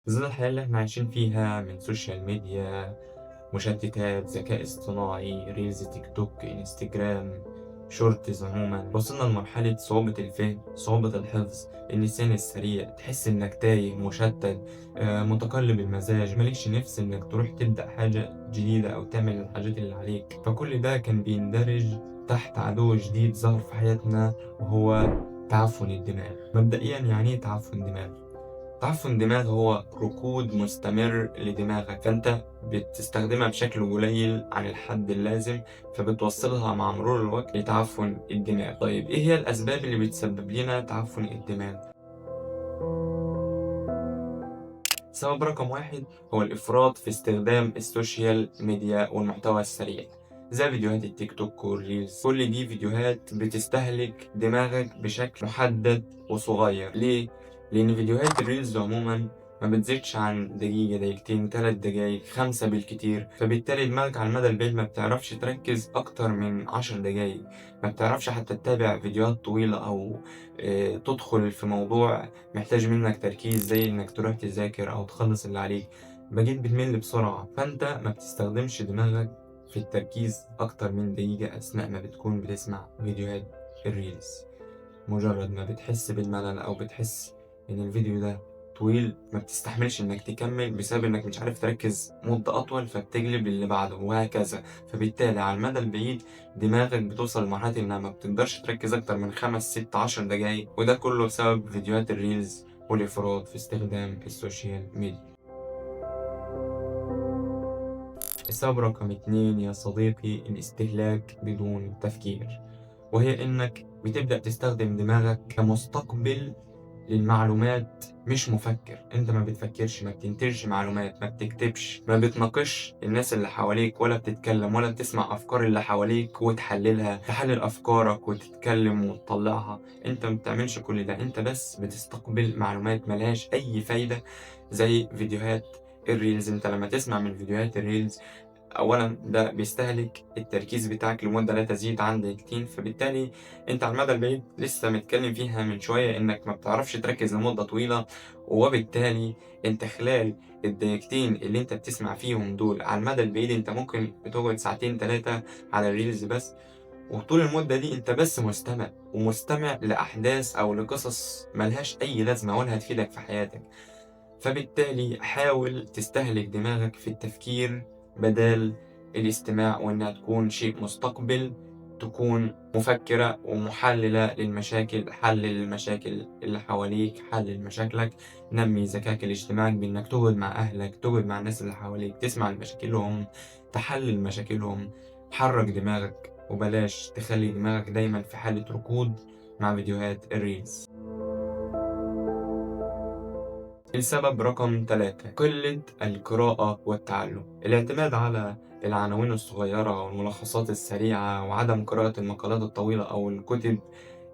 في ظل الحياة اللي احنا عايشين فيها من social media، مشتتات، ذكاء اصطناعي، reels، تيك توك، انستجرام، shorts، عموما وصلنا لمرحلة صعوبة الفهم، صعوبة الحفظ، النسيان السريع، تحس انك تايه، مشتت، متقلب المزاج، مالكش نفس انك تروح تبدأ حاجة جديدة او تعمل الحاجات اللي عليك. فكل ده كان بيندرج تحت عدو جديد ظهر في حياتنا، وهو تعفن الدماغ. مبدئيا يعني ايه تعفن دماغ؟ تعفن دماغ هو ركود مستمر لدماغك، فانت بتستخدمها بشكل قليل عن الحد اللازم، فبتوصلها مع مرور الوقت لتعفن الدماغ. طيب ايه هي الاسباب اللي بتسبب لنا تعفن الدماغ؟ سبب رقم 1 هو الافراط في استخدام ال social media والمحتوى السريع، زي فيديوهات التيك توك وال reels. كل دي فيديوهات بتستهلك دماغك بشكل محدد وصغير. ليه؟ لأن فيديوهات ال reels عموما ما بتزيدش عن دقيقة، دقيقتين، 3 دقايق، 5 بالكتير، فبالتالي دماغك على المدى البعيد ما بتعرفش تركز أكتر من 10 دقايق، ما بتعرفش حتى تتابع فيديوهات طويلة أو تدخل في موضوع محتاج منك تركيز زي إنك تروح تذاكر أو تخلص اللي عليك، بقيت بتمل بسرعة. فأنت ما بتستخدمش دماغك في التركيز أكتر من دقيقة أثناء ما بتكون بتسمع فيديوهات ال reels. مجرد ما بتحس بالملل أو بتحس إن الفيديو ده طويل ما بتستحملش إنك تكمل بسبب إنك مش عارف تركز مدة أطول، فبتجلب للي بعده وهكذا. فبالتالي على المدى البعيد دماغك بتوصل لمرحلة إنها ما بتقدرش تركز أكتر من 5 6 10 دقايق، وده كله بسبب فيديوهات ال reels والإفراط في استخدام ال social media. السبب رقم 2 يا صديقي الاستهلاك بدون تفكير، وهي إنك بتبدأ تستخدم دماغك كمستقبل للمعلومات مش مفكر. انت ما بتفكرش، ما بتنتجش معلومات، ما بتكتبش، ما بتناقش الناس اللي حواليك، ولا بتتكلم، ولا بتسمع افكار اللي حواليك وتحللها، تحلل افكارك وتتكلم وتطلعها. انت ما بتعملش كل ده، انت بس بتستقبل معلومات ملهاش اي فايدة زي فيديوهات ال reels. انت لما تسمع من فيديوهات ال reels اولا ده بيستهلك التركيز بتاعك لمدة لا تزيد عن دقيقتين، فبالتالي انت على المدى البعيد لسه متكلم فيها من شوية انك ما بتعرفش تركز لمدة طويلة، وبالتالي انت خلال الدقيقتين اللي انت بتسمع فيهم دول على المدى البعيد انت ممكن بتقعد ساعتين 3 على ال reels بس، وطول المدة دي انت بس مستمع، ومستمع لأحداث او لقصص ملهاش اي لازمة ولا هتفيدك في حياتك. فبالتالي حاول تستهلك دماغك في التفكير بدل الاستماع، وإنها تكون شيء مستقبل، تكون مفكرة ومحللة للمشاكل. حلل المشاكل اللي حواليك، حلل مشاكلك، نمي ذكائك الاجتماعي بإنك تقعد مع أهلك، تقعد مع الناس اللي حواليك، تسمع لمشاكلهم، تحلل مشاكلهم. حرك دماغك وبلاش تخلي دماغك دايما في حالة ركود مع فيديوهات ال reels. السبب رقم 3 قلة القراءة والتعلم. الاعتماد على العناوين الصغيرة والملخصات السريعة وعدم قراءة المقالات الطويلة أو الكتب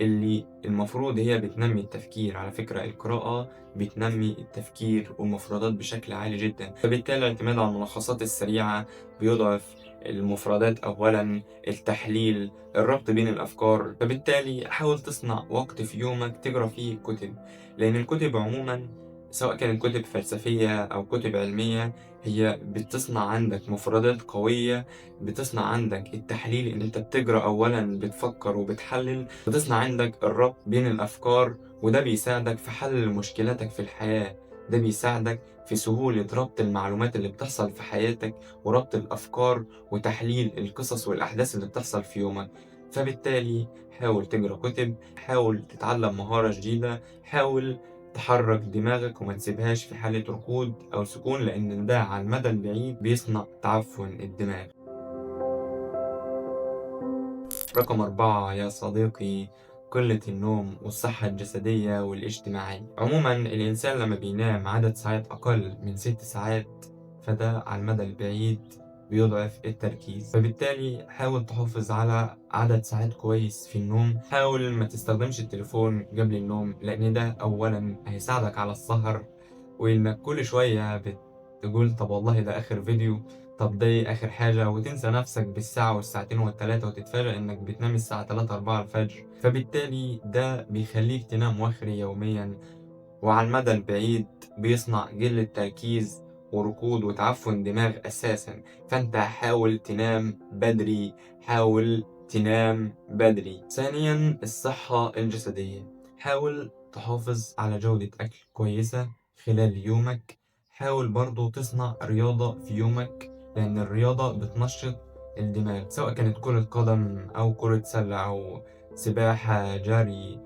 اللي المفروض هي بتنمي التفكير. على فكرة القراءة بتنمي التفكير والمفردات بشكل عالي جدا، فبالتالي الاعتماد على الملخصات السريعة بيضعف المفردات أولا، التحليل، الربط بين الأفكار. فبالتالي حاول تصنع وقت في يومك تقرأ فيه كتب، لأن الكتب عموما سواء كانت كتب فلسفية أو كتب علمية هي بتصنع عندك مفردات قوية، بتصنع عندك التحليل إن أنت بتقرأ أولا، بتفكر وبتحلل، بتصنع عندك الربط بين الأفكار، وده بيساعدك في حل مشكلاتك في الحياة، ده بيساعدك في سهولة ربط المعلومات اللي بتحصل في حياتك وربط الأفكار وتحليل القصص والأحداث اللي بتحصل في يومك. فبالتالي حاول تقرأ كتب، حاول تتعلم مهارة جديدة، حاول تحرك دماغك وما تسيبهاش في حالة ركود أو سكون، لأن ده على المدى البعيد بيصنع تعفن الدماغ. رقم 4 يا صديقي قلة النوم والصحة الجسدية والاجتماعية. عموما الإنسان لما بينام عدد ساعات أقل من 6 ساعات فده على المدى البعيد بيضعف التركيز، فبالتالي حاول تحافظ على عدد ساعات كويس في النوم. حاول ما تستخدمش التليفون قبل النوم، لأن ده أولا هيساعدك على السهر، وإنك كل شوية بتقول طب والله ده آخر فيديو، طب ده آخر حاجة، وتنسى نفسك بالساعة والساعتين والتلاتة، وتتفاجأ إنك بتنام الساعة 3 4 الفجر. فبالتالي ده بيخليك تنام وخري يوميا، وعلى المدى البعيد بيصنع قلة تركيز وركود وتعفن دماغ أساسا. فأنت حاول تنام بدري، حاول تنام بدري. ثانيا الصحة الجسدية، حاول تحافظ على جودة أكل كويسة خلال يومك. حاول برضو تصنع رياضة في يومك، لأن الرياضة بتنشط الدماغ، سواء كانت كرة قدم أو كرة سلة أو سباحة، جري،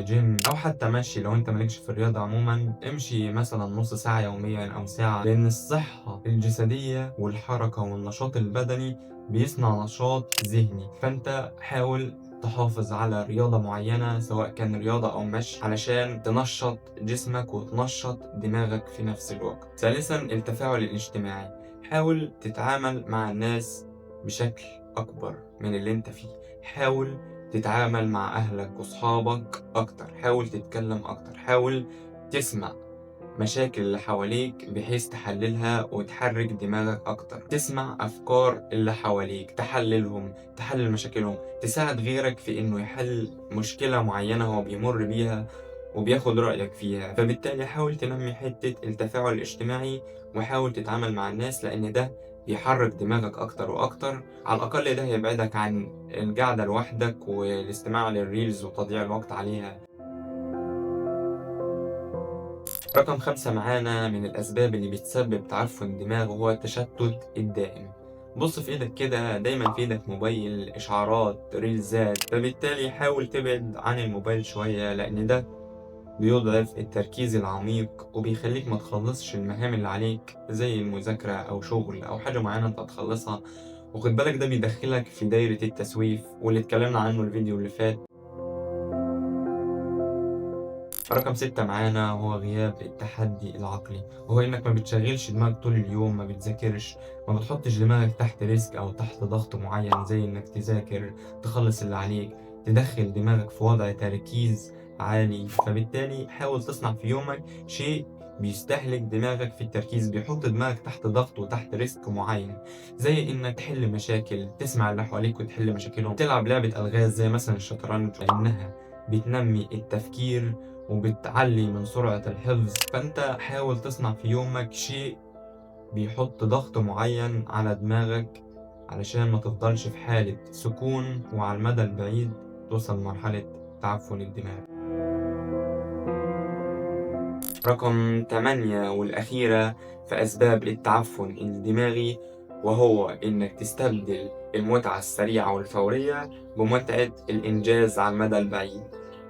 جيم، أو حتى مشي. لو أنت مالكش في الرياضة عموما امشي مثلا نص ساعة يوميا أو ساعة، لأن الصحة الجسدية والحركة والنشاط البدني بيصنع نشاط ذهني. فأنت حاول تحافظ على رياضة معينة، سواء كان رياضة أو مشي، علشان تنشط جسمك وتنشط دماغك في نفس الوقت. ثالثا التفاعل الاجتماعي، حاول تتعامل مع الناس بشكل أكبر من اللي انت فيه. حاول تتعامل مع أهلك وصحابك أكتر، حاول تتكلم أكتر، حاول تسمع مشاكل اللي حواليك بحيث تحللها وتحرك دماغك أكتر، تسمع أفكار اللي حواليك، تحللهم، تحلل مشاكلهم، تساعد غيرك في إنه يحل مشكلة معينة هو بيمر بيها وبياخد رأيك فيها. فبالتالي حاول تنمي حتة التفاعل الاجتماعي، وحاول تتعامل مع الناس، لأن ده بيحرك دماغك أكتر وأكتر. على الأقل ده هيبعدك عن القعدة لوحدك والاستماع للريلز وتضييع الوقت عليها. رقم 5 معانا من الأسباب اللي بتسبب تعفن الدماغ هو التشتت الدائم. بص في ايدك كده، دايما في ايدك موبايل، إشعارات، ريلزات، فبالتالي حاول تبعد عن الموبايل شوية، لأن ده بيضعف التركيز العميق وبيخليك ما تخلصش المهام اللي عليك زي المذاكرة أو شغل أو حاجة معينة أنت هتخلصها. وخد بالك ده بيدخلك في دايرة التسويف واللي اتكلمنا عنه الفيديو اللي فات. رقم 6 معانا هو غياب التحدي العقلي، وهو إنك ما بتشغلش دماغك طول اليوم، ما بتذاكرش، ما بتحطش دماغك تحت risk أو تحت ضغط معين زي إنك تذاكر، تخلص اللي عليك، تدخل دماغك في وضع تركيز عالي. فبالتالي حاول تصنع في يومك شيء بيستهلك دماغك في التركيز، بيحط دماغك تحت ضغط وتحت risk معين، زي انك تحل مشاكل، تسمع اللي حواليك وتحل مشاكلهم، تلعب لعبة ألغاز زي مثلا الشطرنج، لأنها بتنمي التفكير وبتعلي من سرعة الحفظ. فأنت حاول تصنع في يومك شيء بيحط ضغط معين على دماغك علشان ما تفضلش في حالة سكون، وعلى المدى البعيد توصل لمرحلة تعفن الدماغ. رقم 8 والأخيرة في أسباب التعفن الدماغي، وهو إنك تستبدل المتعة السريعة والفورية بمتعة الإنجاز على المدى البعيد.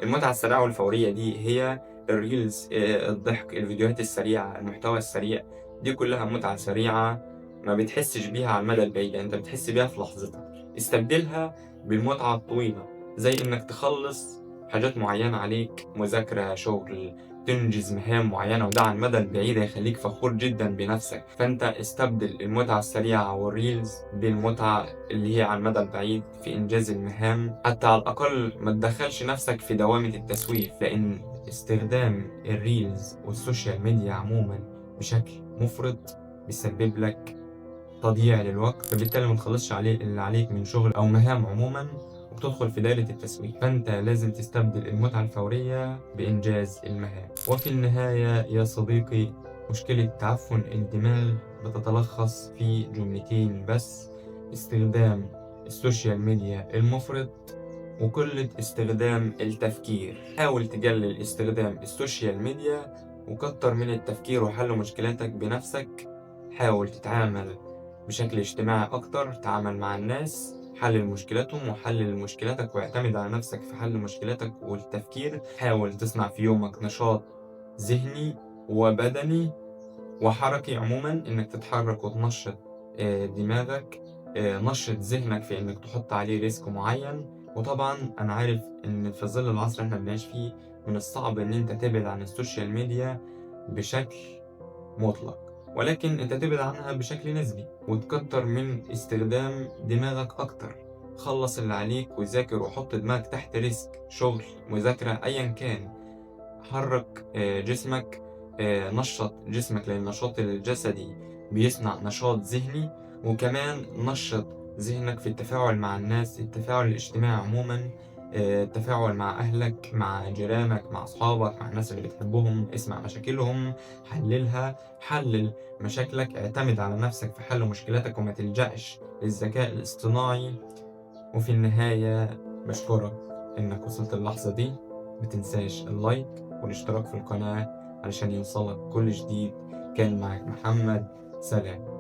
المتعة السريعة والفورية دي هي ال reels، الضحك، الفيديوهات السريعة، المحتوى السريع، دي كلها متعة سريعة ما بتحسش بيها على المدى البعيد، يعني أنت بتحس بيها في لحظتها. استبدلها بالمتعة الطويلة، زي إنك تخلص حاجات معينة عليك، مذاكرة، شغل، تنجز مهام معينة، وده على المدى البعيد هيخليك فخور جدا بنفسك. فأنت استبدل المتعة السريعة وال reels بالمتعة اللي هي على المدى البعيد في إنجاز المهام، حتى على الأقل ما تدخلش نفسك في دوامة التسويف، لأن استخدام ال reels وال social media عموما بشكل مفرط بيسبب لك تضييع للوقت، فبالتالي ما تخلصش عليه اللي عليك من شغل أو مهام عموما، وبتدخل في دائرة التسويف. فأنت لازم تستبدل المتعة الفورية بإنجاز المهام. وفي النهاية يا صديقي، مشكلة تعفن الدماغ بتتلخص في جملتين بس: استخدام ال social media المفرط وقلة استخدام التفكير. حاول تقلل استخدام ال social media وكتر من التفكير وحل مشكلاتك بنفسك. حاول تتعامل بشكل اجتماعي أكتر، تعامل مع الناس، حلل مشكلاتهم وحلل مشكلاتك، واعتمد على نفسك في حل مشكلاتك والتفكير. حاول تصنع في يومك نشاط ذهني وبدني وحركي عموما، انك تتحرك وتنشط دماغك، نشط ذهنك في انك تحط عليه risk معين. وطبعا انا عارف ان في ظل العصر اللي احنا بنعيش فيه من الصعب ان انت تبعد عن ال social media بشكل مطلق، ولكن انت تبعد عنها بشكل نسبي وتكتر من استخدام دماغك اكتر. خلص اللي عليك وذاكر وحط دماغك تحت risk، شغل، مذاكرة، ايا كان. حرك جسمك، نشط جسمك، لان النشاط الجسدي بيصنع نشاط ذهني، وكمان نشط ذهنك في التفاعل مع الناس. التفاعل الاجتماعي عموما التفاعل مع أهلك، مع جيرانك، مع أصحابك، مع الناس اللي بتحبهم، اسمع مشاكلهم، حللها، حلل مشاكلك، اعتمد على نفسك في حل مشكلاتك وما تلجأش للذكاء الاصطناعي. وفي النهاية بشكرك إنك وصلت اللحظة دي، ما تنساش اللايك والاشتراك في القناة علشان يوصلك كل جديد. كان معك محمد، سلام.